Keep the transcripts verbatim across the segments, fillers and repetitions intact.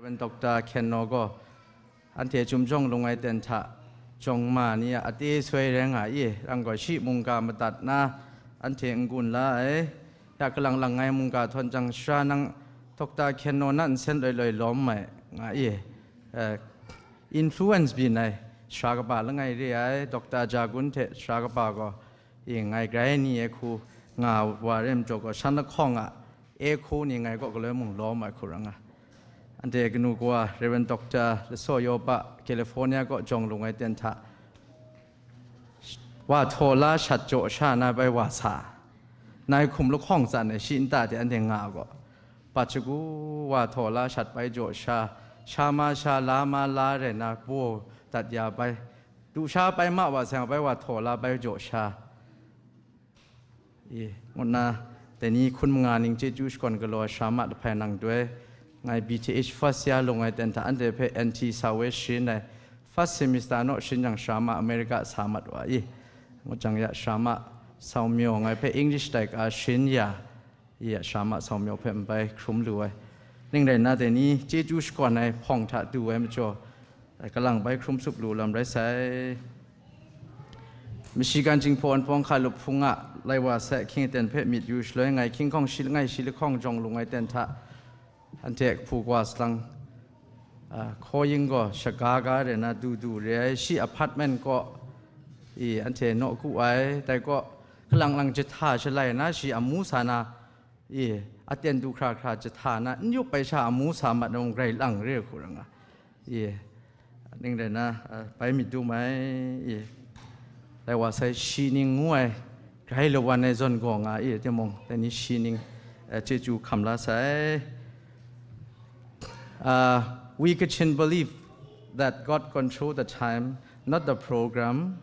Rev. Doctor Khen Naw gaw, anhte Chyum Jawng Lung Ai Ten hta jawng ma ni a ate soi rai nga i, rang gaw shi mungga madat na, anhte n-gun la ai. Ya kalang lang ngai mungga htawn jang, sara nang Doctor Khen Naw na nsen loi loi lawm mai nga i, eh, influence byin ai sara kaba langai re ai, Doctor Ja Gun hte sara kaba gaw, i, ngai grai ni e hku nga wa re majaw gaw, shan lahkawng a e hku ni ngai kaw galoi mung lawm ai hku ra nga. Anhte kanu kawa, Rev. Doctor Lasaw Yawpa, California kaw jawng lung ai ten hta, wa htaw la shat jaw sha na bai wa sa, nai hkum lahkawng tsan ai shi nta de anhte nga gaw, Pachagu wa htaw la shat bai jaw sha, sha ma sha, la ma la rai na baw dat ya bai, du sha bai ma wa sai nga bai wa htaw la bai jaw sha, i, ngu nna, dai ni hkun manga ning chyeju shakawn galaw ai sara ma lahpai nang doi, ngai B T H first year lung ai ten hta anhte hpe N T sa we sharin ai, first semester naw sharin jang sara ma America sa mat wa i, ngut jang ya sara ma Sau Myaw ngai hpe English tai ka sharin ya, i, ya sara ma Sau Myaw hpe n bai hkrum lu ai. Ning rai nna, dai ni chyeju shakawn ai hpawng hta du ai majaw, kalang bai hkrum sup lu lam rai sai. Michigan Jinghpaw Wunpawng Hkalup Hpung a lai wa sai ahkying aten hpe myit yu shaloi, ngai hkying hkawng shi langai shi lahkawng jawng lung ai ten hta, anhte hpu kawa salang, a, hkaw yin gaw shaga ga re na du du re ai, shi apartment kaw, i, anhte naw ku ai, dai kaw, kalang lang jahta shalai na shi amu sa na, i, aten du hkra hkra jahta na, n yup ai sha amu sa mat na mung grai lang re hku ra nga. I, ning rai na, a, bai myit dum ai, i, lai wa sai shi ning ngu ai, grai lawan ai zawn gaw nga i, timung, dai ni shi ning, a, chyeju hkam la sai. Uh, we Kachin believe that God control the time, not the program,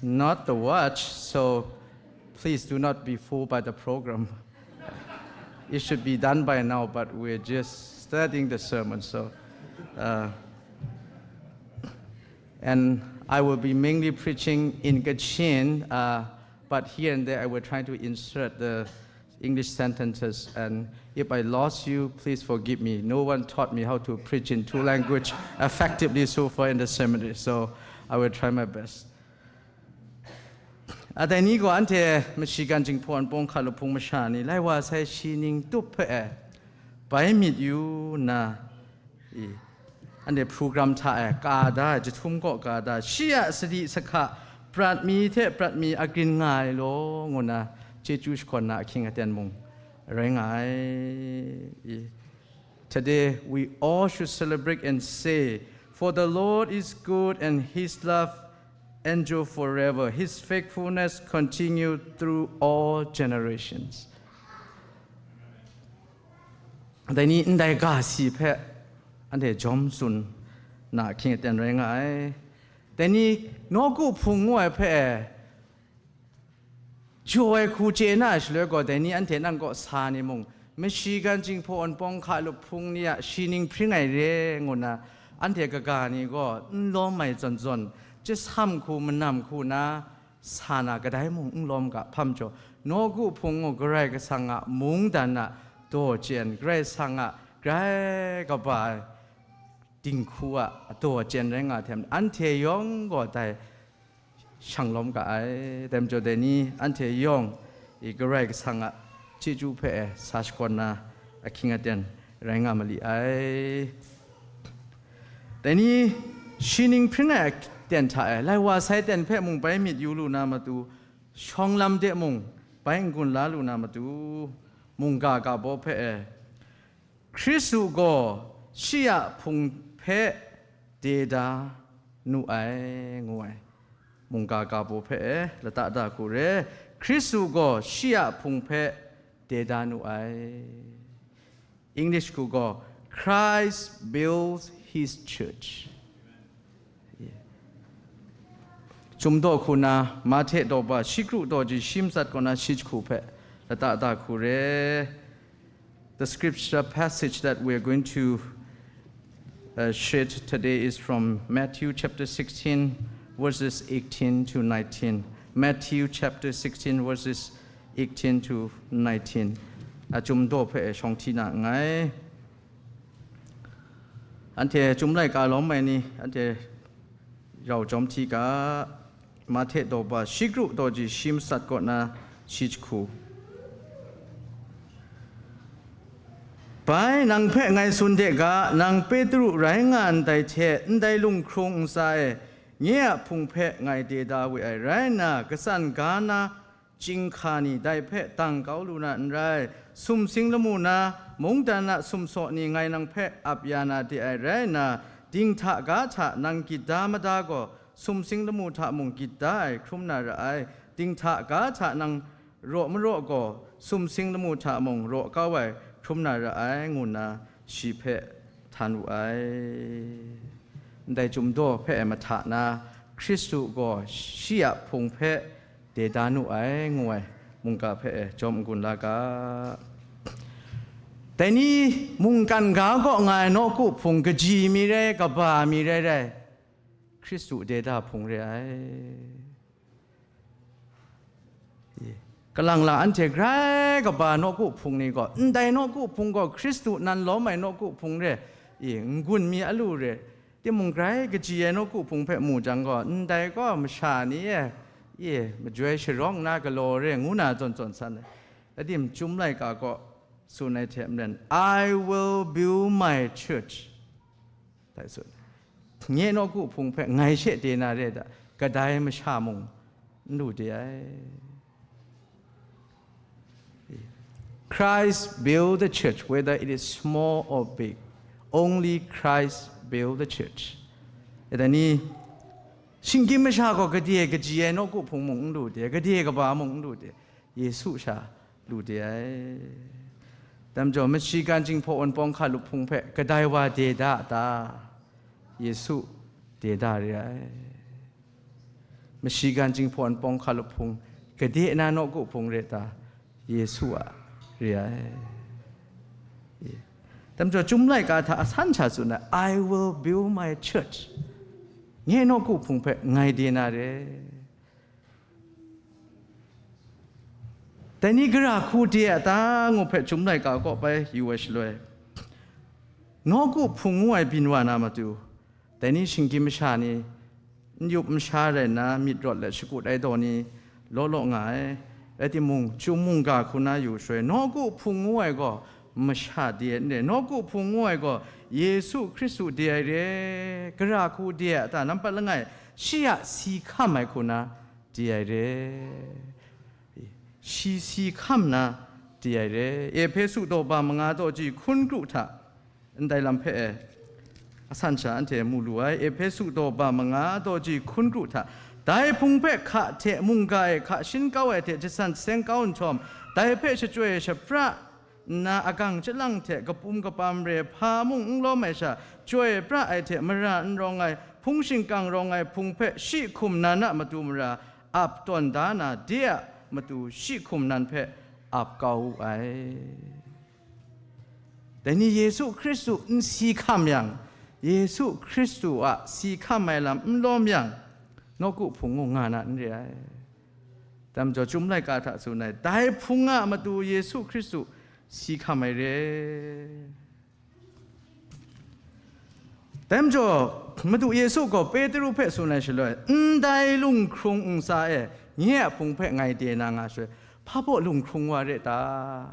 not the watch, so please do not be fooled by the program. It should be done by now, but we're just studying the sermon, so, uh, and I will be mainly preaching in Kachin, uh, but here and there I will try to insert the English sentences, and if I lost you, please forgive me. No one taught me how to preach in two language effectively so far in the seminary, so I will try my best. A, dai ni gaw anhte Michigan Jinghpaw Wunpawng Hkalup Hpung masha ni, lai wa sai shi ning tup hpe e, bai myit yu nna, i, anhte program hta e ka da ai, jahtum kaw ka da, shi a sadi sahka prat mi hte prat mi agrin nga ai law, ngu nna chyeju shakawn na ahkying aten mung rai nga ai. I, Today, we all should celebrate and say, "For the Lord is good and his love endure forever. His faithfulness continue through all generations." Dai ni ndai ga si hpe anhte jawm tsun na ahkying aten rai nga ai. Dai ni nawku hpung ngu ai hpe e, jaw ai hku chye na ai shaloi gaw, dai ni anhte nang kaw sa ni mung, Michigan Jinghpaw Wunpawng Hkalup Hpung ni a shi ning hpring ai re, ngu nna anhte kaga ni gaw n lawm ai zawn zawn, chyasam hku manam hku na sa na kadai mung n lawm ga, hpa majaw, nawku hpung ngu Karai Kasang a mungdan a daw chyen, Karai Kasang a grai kaba ai dinghku a daw chyen rai nga hte, anhte yawng gaw dai shang lawm ga ai. Dai majaw, dai ni anhte yawng i Karai Kasang a chyeju hpe e sa shakawn na ahkying aten rai nga ma li ai. Dai ni shi ning hpring ai aten hta e, lai wa sai ten hpe mung bai myit yu lu na matu, shawng lam de mung bai n-gun la lu na matu, mungga ga baw hpe e, Hkristu gaw shi a hpung hpe de da nu ai, ngu ai. Mungga ga baw hpe e lata da hku re, Hkristu gaw shi a hpung hpe de da nu ai. English hku gaw, "Christ builds his church." Chyum daw hku na, Mahte daw ba, shi kru daw ji shi matsat kaw na shi jahku hpe lata da hku re. The scripture passage that we are going to, uh, share today is from Matthew chapter sixteen, verses eighteen to nineteen. Matthew chapter sixteen, verses eighteen to nineteen. A, Chyum daw hpe shawng hti na nngai. Anhte chyum laika lawm ai ni, anhte rau jawm hti ga, Mahte daw ba shi kru daw ji shi matsat kaw na shi jahku. Bai nang hpe ngai tsun de ga, nang Petru rai nga ndai hte, ndai lunghkrung ntsa e, nye a hpung hpe ngai de da we ai rai nna, katsan ga na chyinghka ni dai hpe dang kau lu na n rai, sumsing lamu na, mungdan a sumsaw ni ngai nang hpe ap ya na de ai rai nna, dinghta ga hta nang gyit da mada gaw, sumsing lamu hta mung gyit da ai hkrum na ra ai, dinghta ga hta nang raw maraw gaw, sumsing lamu hta mung raw kau ai hkrum na ra ai, ngu nna shi hpe htan wu ai. Ndai chyum daw hpe mahta na, Hkristu gaw shi a hpung hpe de da nu ai, ngu ai mungga hpe jawm n-gun la ga. Dai ni mungkan ga kaw nga ai nawku hpung kaji mi rai, kaba mi rai rai, Hkristu de da hpung re ai. Kalang lang anhte grai kaba nawku hpung ni gaw, ndai nawku hpung gaw Hkristu nan lawm ai nawku hpung re, i, n-gun mi a lu re, timung grai kaji ai nawku hpung hpe mu jang gaw, ndai gaw masha ni e, i, majoi sharawng na galaw re, ngu na zawn zawn san ai. Adim chyum laika gaw tsun ai hte maren, "I will build my church," dai tsun. Nye nawku hpung hpe ngai she de na re da, kadai masha mung n lu de ai. Christ build the church, whether it is small or big. Only Christ build the church. E dai ni, shinggyim masha gaw gade kaji ai nawku hpung mung n lu de, gade kaba mung n lu de, Yesu sha lu de ai. Dai majaw, mashigan jinghpaw wunpawng hkalup hpung hpe kadai wa de da a ta? Yesu de da re ai. Mashigan jinghpaw wunpawng hkalup hpung gade na nawku hpung re ta? Yesu a re ai. Dai majaw, chyum laika hta asan sha tsun ai, "I will build my church." Nye nawku hpung hpe ngai de na re. Dai ni gara hku de a ta ngu hpe chyum laika kaw bai yu ai shaloi, nawku hpung ngu ai byin wa na matu, dai ni shinggyim masha ni, n yup n sha rai nna, myit rawt let shakut ai daw ni law law nga ai. Rai timung, chyum mungga hku na yu shaloi, nawku hpung ngu ai gaw masha de ai n re, nawku hpung ngu ai gaw Yesu Hkristu de ai re. Gara hku de ai a ta? Nampat langai, shi a si hkam ai hku na de ai re. Shi si hkam na de ai re. Ehpesu daw ba manga daw ji hkun kru hta, ndai lam hpe e asan sha anhte mu lu ai. Ehpesu daw ba manga daw ji hkun kru hta, dai hpung hpe hka hte mungga e hka shin kau ai hte jasan jaseng kau nhtawm, dai hpe shachyoi shapra nna agang chyalang hte kapum kapam re hpa mung n lawm ai sha, chyoi pra ai hte mara n rawng ai, hpung shingkang rawng ai hpung hpe shi hkum nan a matu mara ap tawn da na, de a matu shi hkum nan hpe ap kau wu ai. Dai ni Yesu Hkristu n si hkam yang, Yesu Hkristu a si hkam ai lam n lawm yang, nawku hpung ngu nga na n re ai. Dai majaw, chyum laika hta tsun ai, dai hpung a matu Yesu Hkristu si hkam ai re. Dai majaw, Madu Yesu gaw Petru hpe tsun ai shaloi, ndai lunghkrung ntsa e nye a hpung hpe ngai de na nga shaloi, hpa baw lunghkrung wa re ta?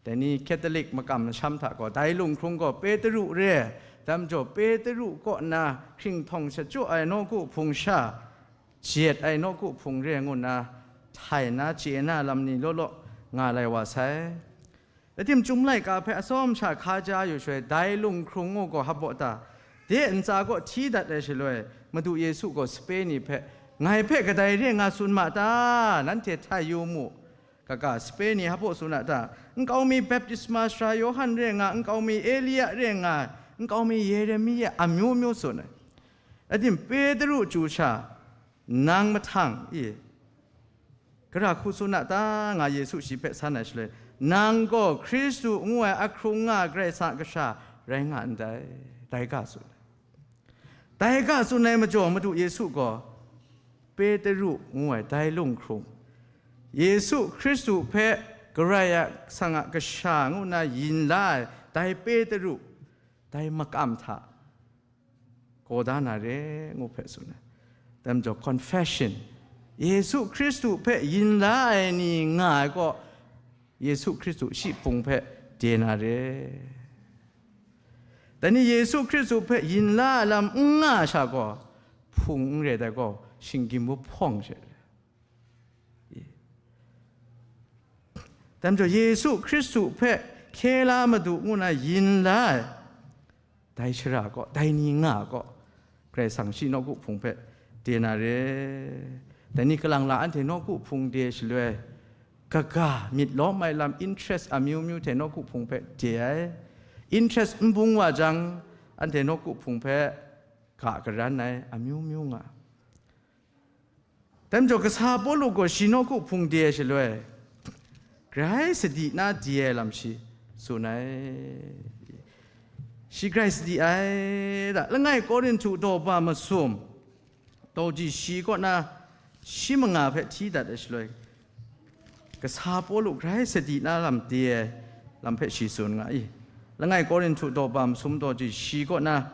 Dai ni Catholic makam masham hta gaw, dai lunghkrung gaw Petru re, dai majaw Petru kaw nna hkringhtawng shachyaw ai nawku hpung sha, jet ai nawku hpung re ngu nna, htai na chye na lam ni law law nga lai wa sai. Rai tim, Chyum laika hpe atsawm sha hka ja yu shaloi, dai lunghkrung ngu gaw hpa baw ta? De ntsa kaw hti dat ai shaloi, Madu Yesu gaw sape ni hpe, "Ngai hpe kadai re nga tsun ma ta? Nanhte htai yu mu. Kaga, sape ni hpa baw tsun a ta? Nkau mi baptisma sara Yawhan re nga, nkau mi Elia re nga, nkau mi Yeremia, amyu myu tsun ai." Rai tim, Petru chyu sha, "Nang mahtang, i, gara hku tsun a ta?" nga Yesu shi hpe san ai shaloi, "Nang gaw Hkristu ngu ai ahkrung nga Karai Kasang a Kasha rai nga ndai," dai ga tsun ai. Dai ga tsun ai majaw, Madu Yesu gaw Petru ngu ai dai lunghkrung, Yesu Hkristu hpe Karai Kasang a Kasha ngu nna yin la ai dai Petru, dai makam hta gaw da na re, ngu hpe tsun ai. Dai majaw confession, Yesu Hkristu hpe yin la ai ni nga ai kaw, Yesu Hkristu shi hpung hpe de na re. Dai ni Yesu Hkristu hpe yin la ai lam n nga ai sha gaw, hpung n re ai gaw, shinggyim mahpawng she. Dai majaw Yesu Hkristu hpe hkye la Madu ngu na yin la ai, dai shara kaw, dai ni nga kaw, Karai Kasang shi nawku hpung hpe de na re. Dai ni kalang la anhte nawku hpung de shaloi, kaga myit lawm ai lam, interest amyu myu hte nawku hpung hpe de ai. Interest n bung wa jang, anhte nawku hpung hpe ga karan ai, amyu myu nga. Dai majaw kasa Pawlu gaw shi nawku hpung de ai shaloi, grai sadi na de ai lam shi tsun ai. Shi grai sadi ai da, langai Korinhtu daw ba masum, daw ji shi kaw na shi manga hpe hti dat ai shaloi, kasa Pawlu grai sadi na lam de ai lam hpe shi tsun nga i. Langai Korinhtu daw ba masum daw ji shi kaw na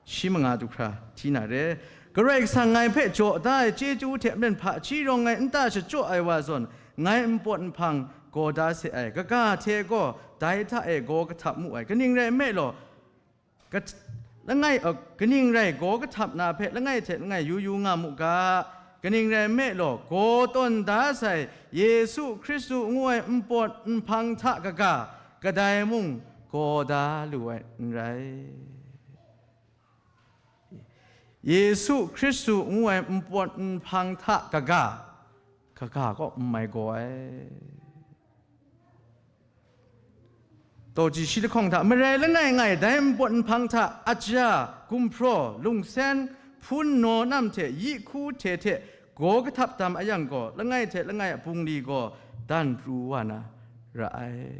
shi manga du hkra hti na re. Karai Kasang ngai hpe jaw da ai chyeju hte maren hpaji rawng ai nta shachyaw ai wa zawn, ngai npawt nhpang gaw da se ai. Kaga hte gaw dai hta e gaw kahtap mu ai. Kaning rai nme law, kat-, langai, uh, kaning rai gaw kahtap na hpe langai hte langai yu yu nga mu ga. Kaning rai nme law, gaw tawn da sai Yesu Hkristu ngu ai npawt nhpang hta kaga, kadai mung gaw da lu ai n rai. Yesu Hkristu ngu ai npawt nhpang hta kaga, kaga kaw n mai gaw ai. Daw ji shi lahkawng hta, marai langai ngai dai npawt nhpang hta aja, gumhpraw, lungsen, hpun naw nam hte yi hku hte hte gaw kahtap dam a yang gaw, langai hte langai a bungli gaw dan pru wa na ra ai.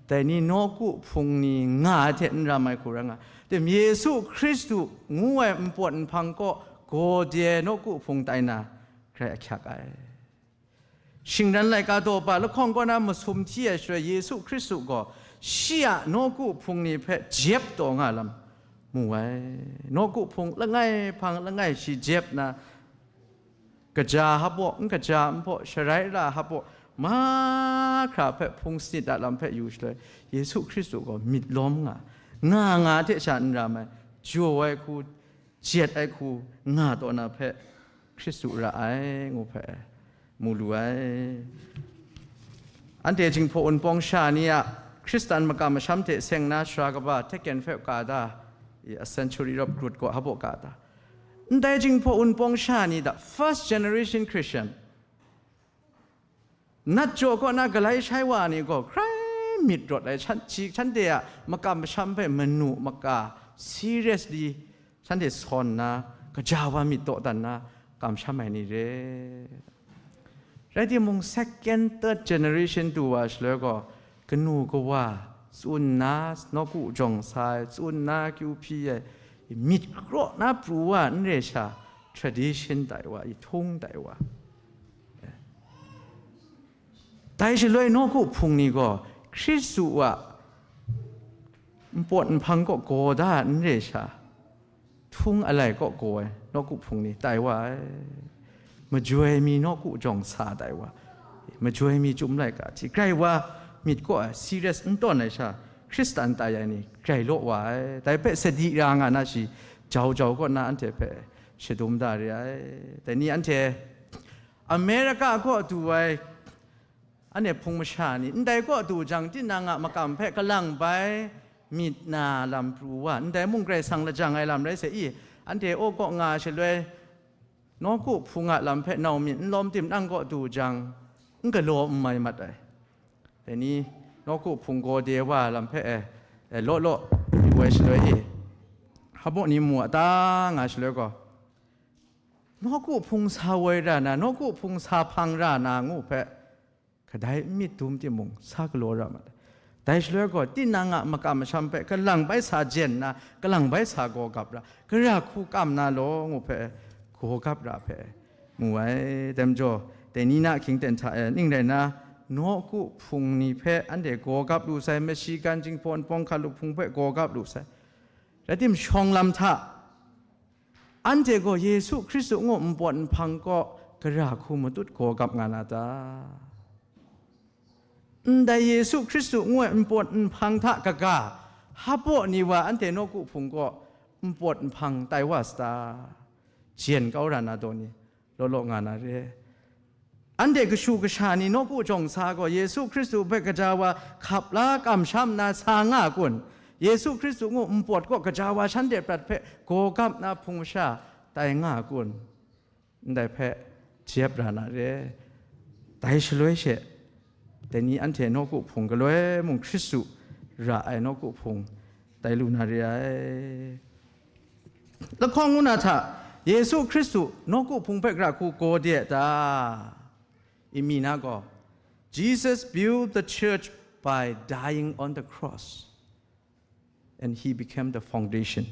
Dai ni nawku hpung ni nga ai hte n ram ai hku rai nga. Tim, Yesu Hkristu ngu ai npawt nhpang kaw gaw de ai nawku hpung tai na, grai ahkyak ai. Shingran laika daw ba lahkawng kaw na masum hti ai shaloi, Yesu Hkristu gaw shi a nawku hpung ni hpe jep taw nga lam mu ai. Nawku hpung langai hpang langai shi jep na, kaja hpaw, n kaja hpaw, sharai ra hpaw, mahkra hpe hpung sanit a lam hpe yu shaloi, Yesu Hkristu gaw myit lawm nga, nga nga hte sha n ram ai, jaw ai hku, jet ai hku nga taw na hpe Hkristu ra ai, ngu hpe mu lu ai. Anhte Jinghpaw Wunpawng sha ni a Hkristan makam masham hte seng na sara kaba hte kyen hpe ka da, i, a century rop grut gaw hpaw ka da. Ndai Jinghpaw Wunpawng sha ni da, first generation Christian, nat jaw kaw na galai shai wa ni gaw hkrai myit rawt ai, shan-, shi, shanhte a makam masham hpe manu maka seriously shanhte sawn na, kaja wa myit dawdan na kamsham ai ni re. Rai timung, second, third generation du wa shaloi gaw, kanu kawa tsun nna nawku jawng sa ai, tsun nna kyu hpyi ai, myit kraw na pru wa n re sha, tradition tai wa, i htung tai wa. Dai shaloi nawku hpung ni gaw Hkristu a npawt nhpang kaw gaw da n re sha, htung alai kaw gaw ai nawku hpung ni tai wa ai. Majoi mi nawku jawng sa tai wa, majoi mi chyum laika hti, grai wa myit kaw ai, serious n tawn ai sha, Hkristan tai ai ni grai law wa ai. Dai hpe sadi ra nga na shi, jau jau kaw na anhte hpe shadum da re ai. Dai ni anhte America kaw du ai, anhte hpung masha ni, ndai kaw du jang, tinang a makam hpe kalang bai myit na lam pru wa, ndai mung Karai Kasang lajang ai lam rai sai i, anhte aw kaw nga shaloi, nawku hpung a lam hpe nau myit n lawm tim, nang kaw du jang, n galaw n mai mat ai. Dai ni, nawku hpung gaw de wa lam hpe, e, e, law law yu ai shaloi e, hpaw ni mu a ta nga shaloi gaw, nawku hpung sa woi ra na, nawku hpung sa hpang ra na ngu hpe, kadai n myit dum timung, sa galaw ra ma ai. Dai shaloi gaw, tinang a makam masham hpe kalang bai sa jen na, kalang bai sa gaw gap ra, gara hku kam na law ngu hpe, gaw gap ra hpe mu ai. Dai majaw, dai ni na hkying ten hta e, ning rai na, nawku hpung ni hpe anhte gaw gap lu sai, Michigan Jinghpaw Wunpawng hkalup hpung hpe gaw gap lu sai. Rai tim, shawng lam hta, anhte gaw Yesu Hkristu ngu npawt nhpang kaw gara hku matut gaw gap nga na ta? Ndai Yesu Hkristu ngu ai npawt nhpang hta kaga, hpaw ni wa anhte nawku hpung kaw npawt nhpang tai wa sa ta? Jen kau ra na daw ni, law law nga na re. Anhte kashu kasha ni nawku jawng sa gaw Yesu Hkristu hpe gaja wa hkap la kamsham nna sa nga kun? Yesu Hkristu ngu npawt kaw gaja wa shanhte prat hpe gaw gap na hpung masha tai nga kun? Ndai hpe jep ra na re. Dai shaloi she, dai ni anhte nawku hpung galoi mung Hkristu ra ai nawku hpung tai lu na re ai. Lahkawng ngu na hta, Yesu Hkristu nawku hpung hpe gara hku gaw de a ta? Imi na gaw, Jesus built the church by dying on the cross, and he became the foundation.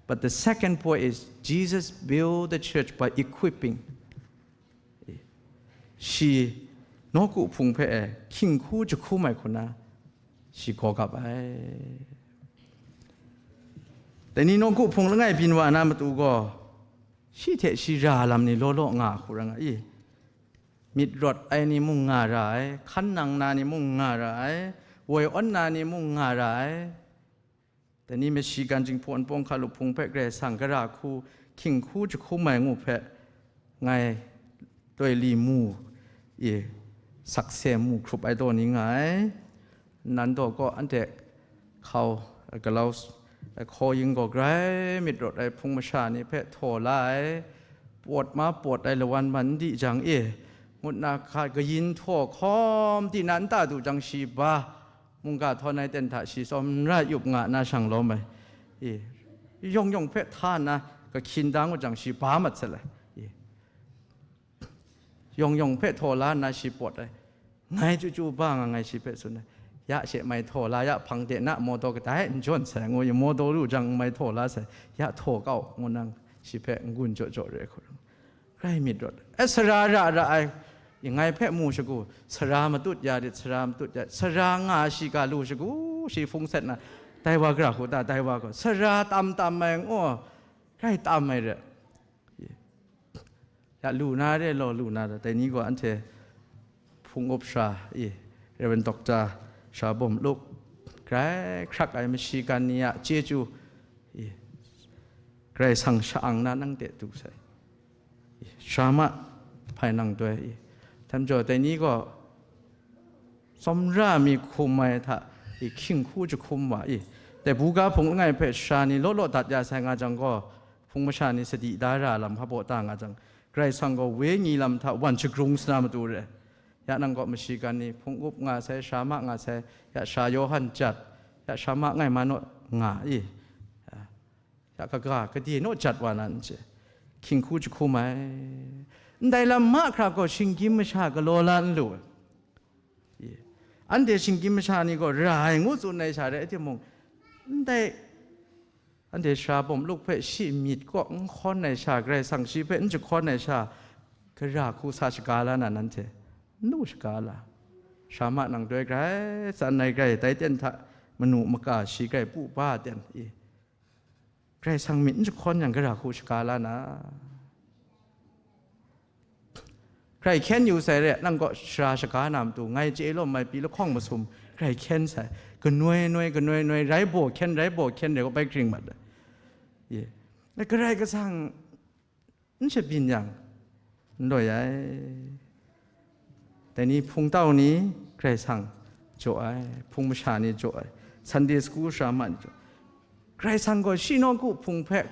But the second point is, Jesus built the church by equipping. Shi nawku hpung hpe e hkying hku jahkum ai hku na, shi gaw gap ai. Dai ni nawku hpung langai byin wa na matu gaw, shi hte shi ra lam ni law law nga hku ra nga i. Myit rawt ai ni mung nga ra ai, hkan nang na ni mung nga ra ai, woi awn na ni mung nga ra ai. Dai ni Michigan Jinghpaw Npawng Hkalup Hpung hpe Karai Kasang gara hku hkying hku jahkum ai ngu hpe, ngai loi li mu i, sakse mu hkrup ai taw ni nga ai. Nan daw kaw anhte hkau, galau s-, hkaw yin gaw grai myit rawt ai hpung masha ni hpe htaw la ai, pawt ma pawt ai lawan man n di jang e, ngut na hka kayin htaw hkawm di na nta du jang shi ba, mungga htawn ai ten hta shi tsawm ra yup nga na shang lawm ai. E, yawng yawng hpe hta nna kahkyin da ngut jang shi ba mat salat. E, yawng yawng hpe htaw la nna shi pawt ai. Ngai chyu chyu ba nga ngai shi hpe tsun ai. Ya she mai htaw la, ya hpang de na mawdaw kadai n jawn sai, ngu yu, mawdaw lu jang n mai htaw la sai, ya htaw kau, ngu nang shi hpe n-gun jaw jaw re hkut. Grai myit rawt. E, sara ra ra ai, i, ngai hpe mu shagu, sara matut ya rit, sara matut ya, sara nga shi ga lu shagu, shi hpung set na, dai wa gara hku ta, dai wa gaw, sara tam tam ai ngu, grai tam ai re. Ya lu na re law, lu na re, dai ni gaw anhte hpung up sara, i, Reverend Doctor Shabawm Luk, grai hkrak ai Michigan ni a chyeju, i, Karai Kasang sha-ang na nang de du sai. I, sara ma, hpai nang doi, i, htam jaw, dai ni gaw tsawmra mi hkum ai hta, i, hkying hku jahkum wa, i, dai buga hpung langai hpe sara ni law law dat ya sai nga jang gaw, hpung masha ni sadi da ra lam hpaw ta nga jang, Karai Kasang gaw wenyi lam hta wan shagrung sa na matu re. Ya nang gaw Michigan ni hpung up nga sai, sara ma nga sai, ya sara Yawhan jat, ya sara ma ngai ma naw nga, i, ya, ya kaga kade naw jat wa na n chye, hkying hku jahkum ai. Ndai lam mahkra gaw shinggyim masha galaw la n lu ai. Ye. Anhte shinggyim masha ni gaw ra ai ngu tsun ai sha rai timung, ndai anhte sara bawm luk hpe shi myit kaw n hkawn ai sha, Karai Kasang shi hpe n jahkawn ai sha, gara hku sa shaga la na nanhte, n nu shaga la. Sara ma nang doi grai tsan ai grai, dai ten hta manu maka shi grai pu ba ten i, Karai Kasang myit n jahkawn yang, gara hku shaga la na. Grai hkyen yu sai re, nang kaw sara shaga na matu, ngai chye lawm ai pyi lahkawng masum grai hkyen sai, kanoi noi, kanoi noi, rai baw hkyen, rai baw hkyen re, kaw bai kring mat ai. Ye. Karai Kasang n shabyin yang, n loi ai. Dai ni hpung tau ni Karai Kasang jaw ai, hpung masha ni jaw ai, Sunday school sara ma ni jaw. Karai Kasang gaw shi nawku hpung hpe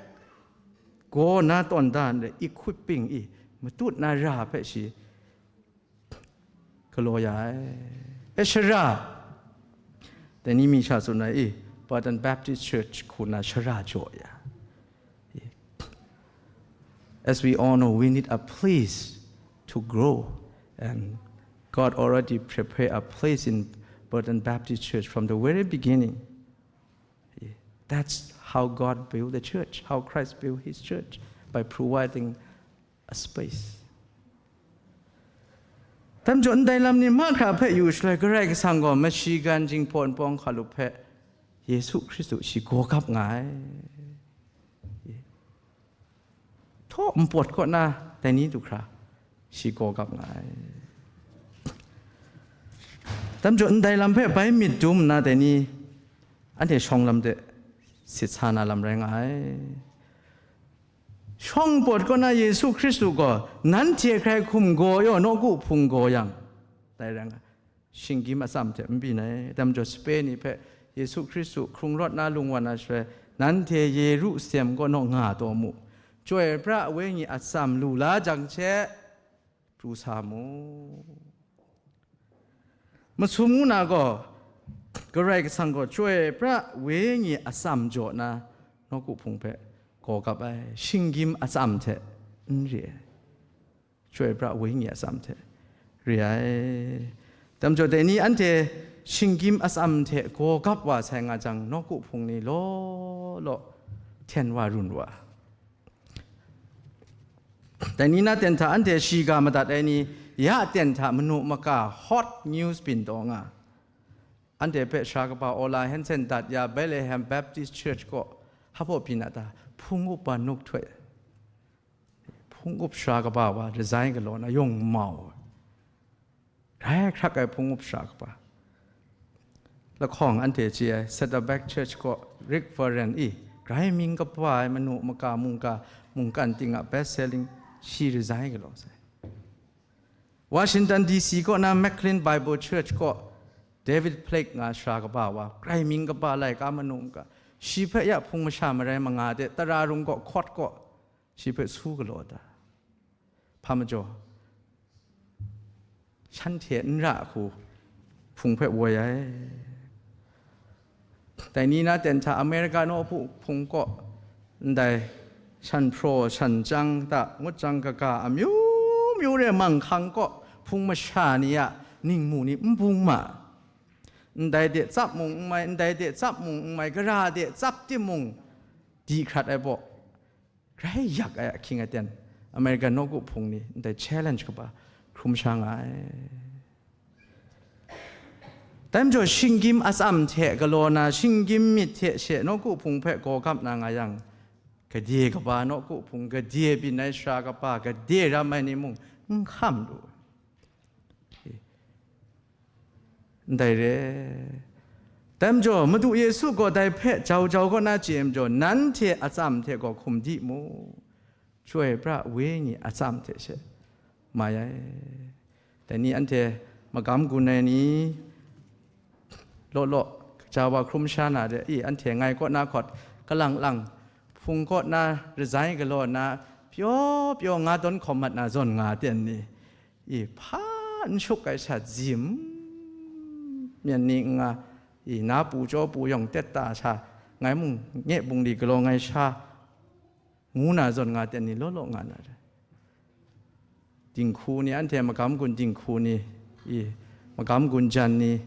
gaw na tawn da ndai equipping i matut na ra hpe shi galaw ya ai. E, sara, dai ni mi sha tsun ai i, Burton Baptist Church hku na sara jaw ya. As we all know, we need a place to grow, and God already prepared a place in Burton Baptist Church from the very beginning. That's how God built the church, how Christ built his church, by providing a space. Tam jaw ndai lam ni mahkra hpe yu shaloi, Karai Kasang gaw Michigan Jinghpaw Npawng Hkalup hpe Yesu Hkristu shi gaw gap nga ai. Htaw npawt kaw na dai ni du hkra, shi gaw gap nga ai. Dai majaw ndai lam hpe bai myit dum nna dai ni, anhte shawng lam de sit sa na lam rai nga ai. Shawng npawt kaw na Yesu Hkristu gaw nanhte hkrai hkum gaw yaw nawku hpung gaw yang, dai rai nga. Shinggyim atsam hte n byin ai. Dai majaw sape ni hpe Yesu Hkristu hkrung rawt na lung wa na shaloi, nanhte Yerusalem kaw naw nga taw mu, Chyoi pra ai Wenyi atsam lu la jang hte, pru sa mu. Masum ngu na gaw, Karai Kasang gaw Chyoi pra ai Wenyi atsam jaw na nawku hpung hpe gaw gap ai, shinggyim atsam hte n re ai. Chyoi pra ai Wenyi atsam hte re ai. Dai majaw dai ni anhte shinggyim atsam hte gaw gap wa sai nga jang, nawku hpung ni law law hten wa run wa. Dai ni na ten hta anhte shiga madat ai ni, ya ten hta manu maka hot news byin taw nga. Anhte hpe sara kaba Ola Hanson dat ya Bethlehem Baptist Church kaw hpaw byin a ta, hpung up wa nuk htoi. Hpung up sara kaba wa resign galaw na yawng mau ai. Grai hkrak ai hpung up sara kaba. Lahkawng anhte chye ai Saddleback Church kaw Rick Warren i, grai mying kaba ai manu maka mungga mungkan ting a best selling, shi resign galaw sai. Washington D C kaw na McLean Bible Church kaw David Platt nga sara kaba wa, grai mying kaba laika manu mungga, shi hpe ya hpung masha marai manga de tara rung kaw, court kaw, shi hpe su galaw ta? Hpa majaw, shanhte n ra hku hpung hpe woi ai. Dai ni na ten hta America nawku hpung kaw, ndai shan hpraw, shan chyang ta, ngut jang kaga amyu myu re manghkang kaw hpung masha ni a ningmu ni n bung ma. Ndai de tsap mung n mai, ndai de tsap mung n mai, gara de tsap timung, di hkrat ai baw, grai yak ai ahkying aten, American nawku hpung ni ndai challenge kaba hkrum sha nga ai. Dai majaw, shinggyim atsam hte galaw na, shinggyim myit hte she nawku hpung hpe gaw gap na nga yang, gade kaba nawku hpung, gade byin ai sara kaba, gade ram ai ni mung n hkam lu. Ndai re. Dai majaw, Madu Yesu gaw dai hpe jau jau kaw na chye majaw, nanhte atsam hte gaw hkum di mu. Chyoi pra ai Wenyi atsam hte she mai ai. Dai ni anhte magam gun ai ni, law law, kaja wa hkrum sha na de, i, anhte ngai kaw na hkawt, kalang lang, hpung kaw na resign galaw na, pyaw pyaw nga dawn hkawm mat na zawn nga ten ni, i, hpa n shuk ai sha, zim, myen ni n nga, i, na pu chyaw pu yawng tet ta sha, ngai mung nye bungli galaw ngai sha, ngu na zawn nga ten ni, law law nga na re. Dinghku ni, anhte magam gun dinghku ni, i, magam gun jan ni,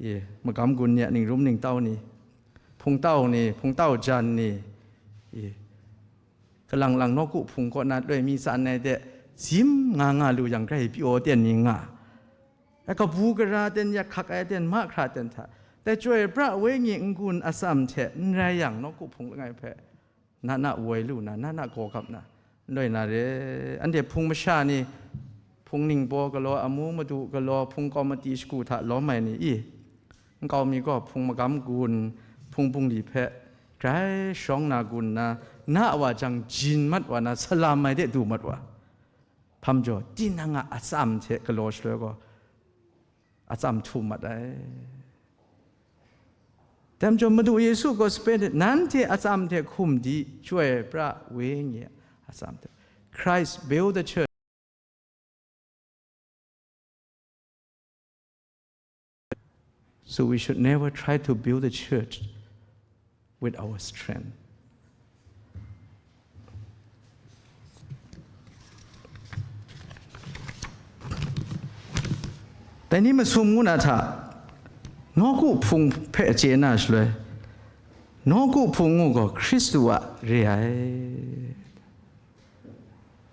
i, magam gun ni a ningrum ningtau ni, hpungtau ni, hpungtau jan ni, i, kalang lang nawku hpung kaw na loi mi tsan ai de, zim nga nga lu yang, grai pyaw ten ni nga. A kabu gara ten, yak hkak ai ten, mahkra ten hta, dai Chyoi pra ai Wenyi n-gun atsam hte n rai yang, nawku hpung langai hpe na na woi lu na, na na gaw gap na, n loi na re. Anhte hpung masha ni, hpung ningbaw galaw, amu madu galaw, hpung kawmati shagu hta lawm ai ni, i, nkau mi gaw hpung magam gun, hpung bungli hpe grai shawng na gun na, na wa jang jin mat wa na, salam ai de du mat wa. Hpa majaw, tinang a atsam hte galaw shaloi gaw, atsam htum mat ai. Dai majaw, Madu Yesu gaw sape hte, nanhte atsam hte hkum di, Chyoi pra ai Wenyi atsam hte. Christ build the church. So we should never try to build the church with our strength. Dai ni masum ngu na hta, nawku hpung hpe chye na shaloi, nawku hpung ngu gaw Hkristu a re ai.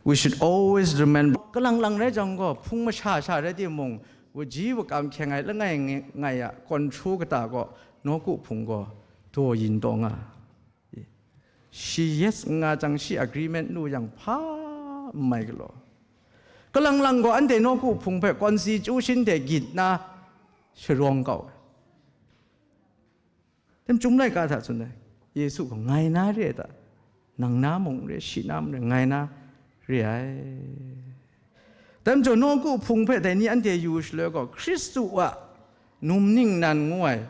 We should always remember, kalang lang rai jang gaw, hpung masha sha rai timung, waji wakam hkyeng ai langai ngai a kawn hkru kata gaw, nawku hpung gaw daw yin taw nga. Shi yes n nga jang, shi agreement lu yang hpa n mai galaw. Kalang lang gaw anhte nawku hpung hpe constitution hte gyit na sharawng kau ai. Dai chyum laika hta tsun ai, Yesu gaw ngai na re ai ta? Nang na mung n re, shi na mung n re, ngai na re ai. Dai majaw nawku hpung hpe dai ni anhte yu shaloi gaw, Hkristu a num ningnan ngu ai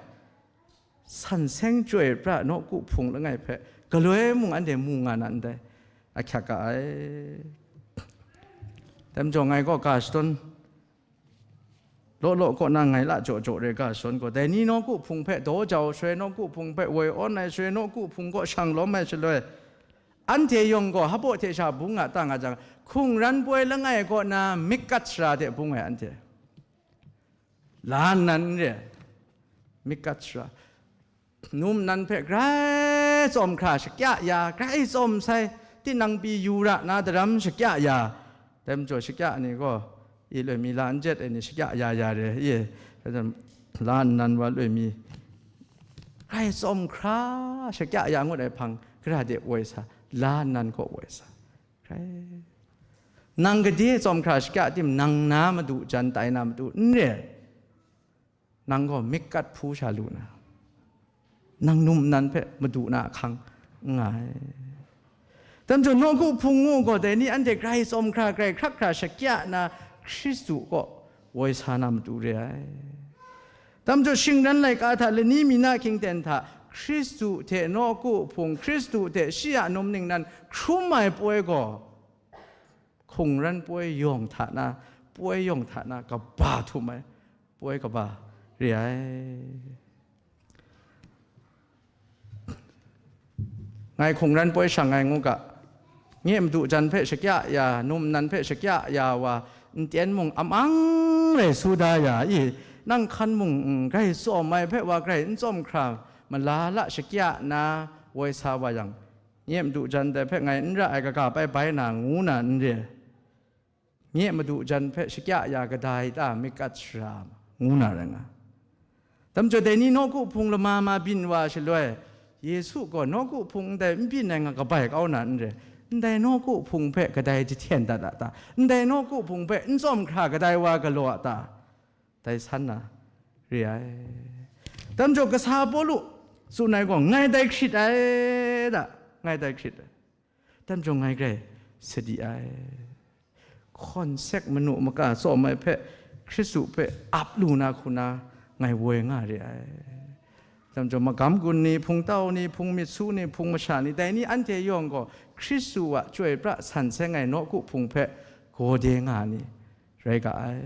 san seng chyoi pra nawku hpung langai hpe galoi mung anhte mu nga na ndai, ahkyak ga ai. Dai majaw ngai gaw ga shadawn law law kaw na ngai la jaw jaw re ga shadawn gaw, dai ni nawku hpung hpe daw jau shaloi, nawku hpung hpe woi awn ai shaloi, nawku hpung kaw shang lawm ai shaloi, anhte yawng gaw hpaw hte sha bung a ta nga jang, hkungran poi langai kaw na myit kat sara de bung ai anhte. La nnan n re, myit kat sara. Num nnan hpe grai tsawm hkra shakya ya, grai tsawm sai, tinang pyi yu ra na daram shakya ya, dai majaw shakya ni gaw, i loi mi la n jet ai ni shakya ya ya re, i, la nnan wa loi mi, grai tsawm hkra shakya ya ngut ai hpang, gara de woi sa, la nnan kaw woi sa. Grai. Nang gade tsawm hkra shakya tim, nang na madu jan tai na matu n re. Nang gaw myit kat hpu sha lu na, nang num nnan hpe madu na ahkang n nga ai. Dai majaw nawku hpung ngu gaw, dai ni anhte grai tsawm hkra, grai hkrak hkra shakya na, Hkristu kaw woi sa na matu re ai. Dai majaw shingran laika hta lani mi na hkying ten hta Hkristu hte nawku hpung, Hkristu hte shi a num ningnan hkrum ai poi gaw, hkungran poi yawng hta na, poi yawng hta na kaba htum ai, poi kaba re ai. Ngai hkungran poi shang ai ngu ga, nye madu jan hpe shakya ya, num nnan hpe shakya ya wa, n ten mung amang rai su da ya i, nang hkan mung n grai tsawm ai hpe wa grai n tsawm hkra, mala la shakya na woi sa wa yang, nye madu jan dai hpe ngai n ra ai kaga bai bai na ngu na n re. Nye madu jan hpe shakya ya kadai ta myit kat sara ngu na rai nga. Dai majaw dai ni nawku hpung lama ma byin wa shaloi, Yesu gaw nawku hpung ndai n byin ai nga kabai kau na n re, ndai nawku hpung hpe kadai jahten dat a ta? Ndai nawku hpung hpe n tsawm hkra kadai wa galaw a ta? Dai san na re ai. Dai majaw kasa Pawlu tsun ai gaw, ngai dai hkrit ai da, ngai dai hkrit ai. Dai majaw ngai grai sadi ai. Hkawn sek manu maka tsawm ai hpe, Hkristu hpe ap lu na hku na ngai woi nga re ai. Dai majaw magam gun ni, hpung tau ni, hpung myit su ni, hpung masha ni, dai ni anhte yawng gaw Hkristu a chyoi pra san seng ai nawku hpung hpe gaw de nga ni rai ga ai.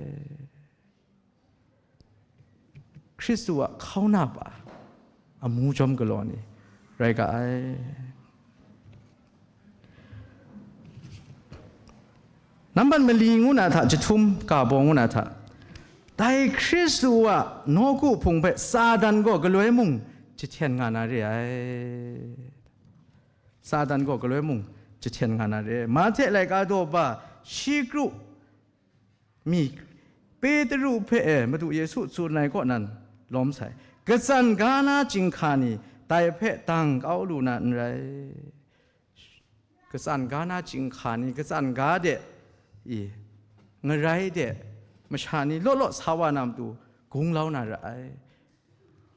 Hkristu a hkauna pa amu jawm galaw ni rai ga ai. Nambat mali ngu na hta jahtum, ga bawng ngu na hta, dai Hkristu a nawku hpung hpe Satan gaw galoi mung jahten nga na re ai. Satan gaw galoi mung jahten nga na re ai. Mahte laika daw ba shi kru mi Petru hpe e Madu Yesu tsun ai kaw nan lawm sai. Katsan ga na chyinghka ni dai hpe dang kau lu na n rai. Katsan ga na chyinghka ni, katsan ga de, i, ngarai de, masha ni law law sa wa na matu gunglau na ra ai.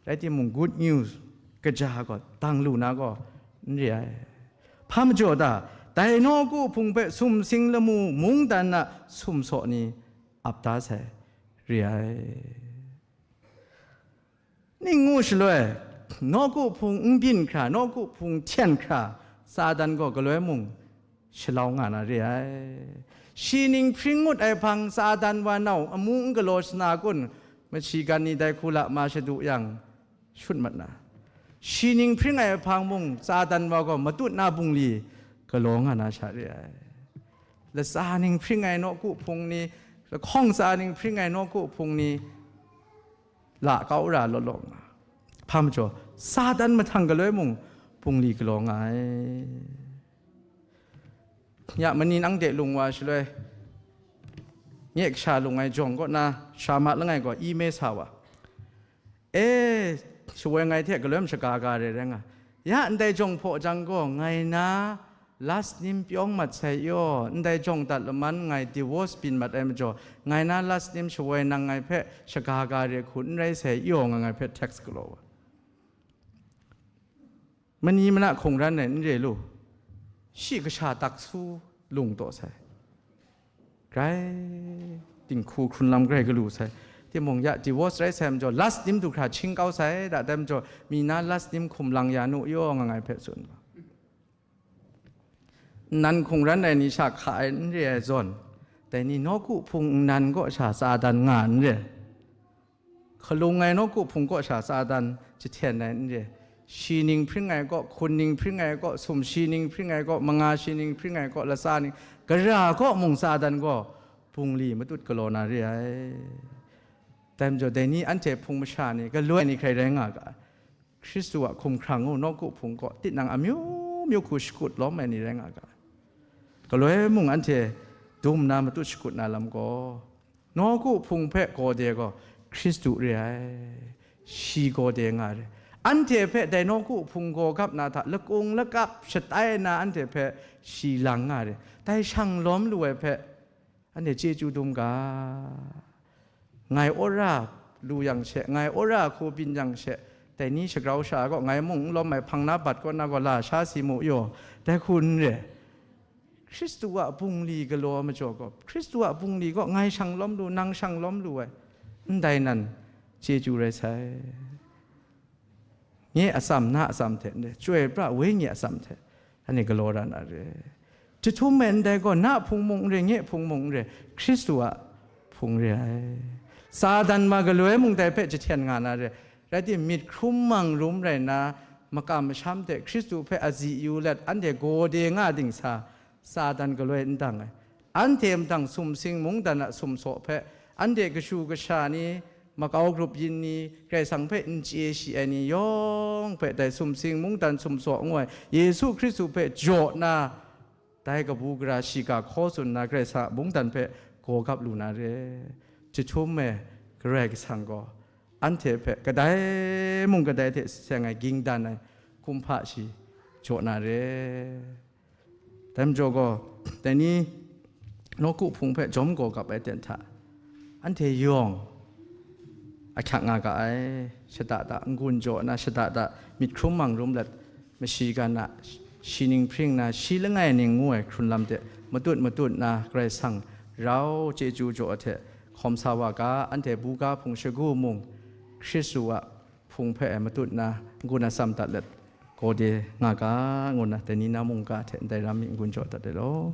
Rai timung, good news kaja gaw dang lu na gaw n re ai. Hpa majaw ta? Dai nawku hpung hpe sumsing lamu mungdan a sumsaw ni ap da sai re ai. Ning ngu shaloi, nawku hpung n byin hkra, nawku hpung hten hkra, Satan gaw galoi mung shalau nga na re ai. Shi ning hpring ngut ai hpang Satan wa nau amu n galaw shana kun, mashi gan ni dai hku la ma shadu yang, shut mat na, shi ning hpring ai hpang mung Satan wa gaw matut na bungli galaw nga na sha re ai. Latsa ning hpring ai nawku hpung ni, lahkawng tsa ning hpring ai nawku hpung ni, la kau ra law law nga. Hpa majaw, Satan mahtang galoi mung bungli galaw nga ai. Ya, mani nang de lung wa shaloi, nye kasha lung ai jawng kaw na, sha ma langai gaw email sa wa, e, shawoi ngai hte galoi mashaga ga re rai nga. Ya ndai jawng hpaw jang gaw, ngai na last name pyawng mat sai yaw, ndai jawng dat laman ngai divorce byin mat ai majaw, ngai na last name shawoi nang ngai hpe shaga ga re hku n rai sai yaw, nga ngai hpe text galaw wa. Mani mana hkungran ai n re lu, shi kasha tak su lung taw sai. Grai dinghku hkrun lam grai galu sai. Timung ya divorce rai sai majaw, last name du hkra hkying kau sai, da dai majaw, mi na last name hkum lang ya nu yaw, nga ngai hpe tsun ma. Nnan hkungran ai ni sha hka ai n re ai zawn, dai ni nawku hpung nnan kaw sha tsa dan nga n re. Hkalung ai nawku hpung kaw sha tsa dan jahten ai n re. Shi ning hpring ai kaw, hkun ning hpring ai kaw, sumshi ning hpring ai kaw, manga shi ning hpring ai kaw, latsa ning, gara kaw mung tsa dan gaw, bungli matut galaw na re ai. Dai majaw, dai ni anhte hpung masha ni, galoi ni hkrai rai nga ga ai. Hkristu a hkumhkrang u, nawku hpung kaw, tinang amyu myu hku shakut lawm ai ni rai nga ga ai. Galoi mung anhte dum na matut shakut na lam gaw, nawku hpung hpe gaw de gaw, Hkristu re ai, shi gaw de nga re. Anhte hpe dai nawku hpung gaw gap na hta lakung lakap shatai na anhte hpe shi lang nga re. Dai shang lawm lu ai hpe, anhte chyeju dum ga. Ngai wora lu yang she, ngai wora hku byin yang she, dai ni shagrau sha gaw ngai mung n lawm ai, hpang na bat kaw na gaw la sha si mu yaw, dai hku n re. Hkristu a bungli galaw majaw gaw, Hkristu a bungli gaw ngai shang lawm lu, nang shang lawm lu ai, ndai nan chyeju rai sai. Nye atsam, na atsam hte n re, Chyoi pra Wenyi atsam hte, anhte galaw ra na re. Jahtum e ndai gaw, na hpung mung n re, nye hpung mung n re, Hkristu a hpung re ai. Satan ma galoi mung dai hpe jahten nga na re, rai timung, myit hkrum mang rum rai nna, makam masham hte Hkristu hpe azi yu let, anhte gaw de nga ding sa, Satan galoi n dang ai. Anhte mahtang sumsing mungdan a sumsaw hpe, anhte kashu kasha ni, makau grup yin ni, Karai Kasang hpe n chye shi ai ni yawng hpe dai sumsing mungdan sumsaw ngu ai Yesu Hkristu hpe jaw nna, dai kabu gara shiga hkaw tsun nna, Karai Kasang a mungdan hpe gaw gap lu na re. Jahtum e Karai Kasang gaw anhte hpe kadai mung kadai hte seng ai ging dan ai kumhpa shi jaw na re. Dai majaw gaw, dai ni nawku hpung hpe jawm gaw gap ai ten hta, anhte yawng ahkyak nga ga ai. Shada da n-gun jaw nna, shada da myit hkrum mang rum let, mashi ga na, shi ning hpring na, shi langai ning ngu ai hkrun lam de matut matut nna, Karai Kasang rau chyeju jaw ai hte hkawm sa wa ga. Anhte buga hpung shagu mung, Hkristu a hpung hpe matut nna, n-gun atsam dat let, gaw de nga ga, ngu nna, dai ni na mungga hte ndai ram mi n-gun jaw dat ai law.